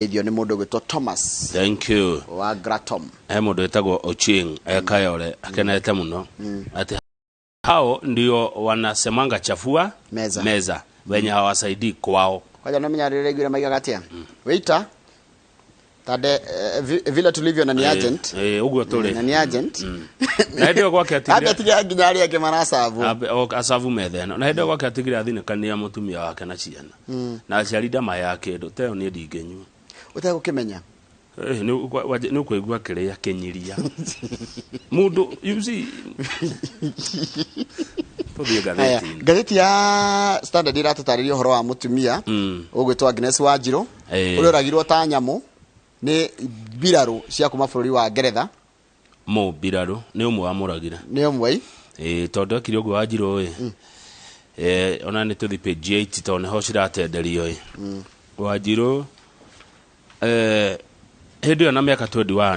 Ithio nĩ mũndũ ũgwĩtwo Thomas Thank you. Wa Gratom. He mũndũ wĩtagwo Ochieng Ekayore akenete mũno atĩ hao ndio wanasemanga chafua meza, meza wenye hawasaidii kwao. Kwaja no menya rĩrĩa iguire maigaga atĩa waiter tande vile tulivyo na ni agent. Ũguo tũrĩ. Na ni agent. Na hĩndĩ ĩyo gwake atigire ambe atige nginya arĩa angĩ maracabu. Acabu metha ĩno, na hĩndĩ ĩyo gwake atigire athinĩkania mũtumia wake na ciana na aciari ndamaheaga kĩndũ teo niĩ ndingĩnyua. Ũtegũkĩmenya. Nĩ ũkũigua kĩrĩa kĩnyiria mũndũ, you see. Tũthiĩ Haya, ngathĩti-inĩ. Ngathĩti ya Standard ĩratũtarĩria ũhoro wa mũtumia ũgwĩtwo Agnes Wanjirũ, ũrĩa ũragirwo ta nyamũ nĩ mbirarũ cia kuma bũrũri wa Ngeretha. Mũ mbirarũ nĩ ũmwe wamũragire. Nĩ ũmwe. Ĩĩ, tondũ ekire ũguo Wanjirũ ĩ, ona nĩ tũthi page 8 tondũ nĩho ciratenderio ĩ. Wanjirũ hĩndĩ ĩyo na mĩaka 21.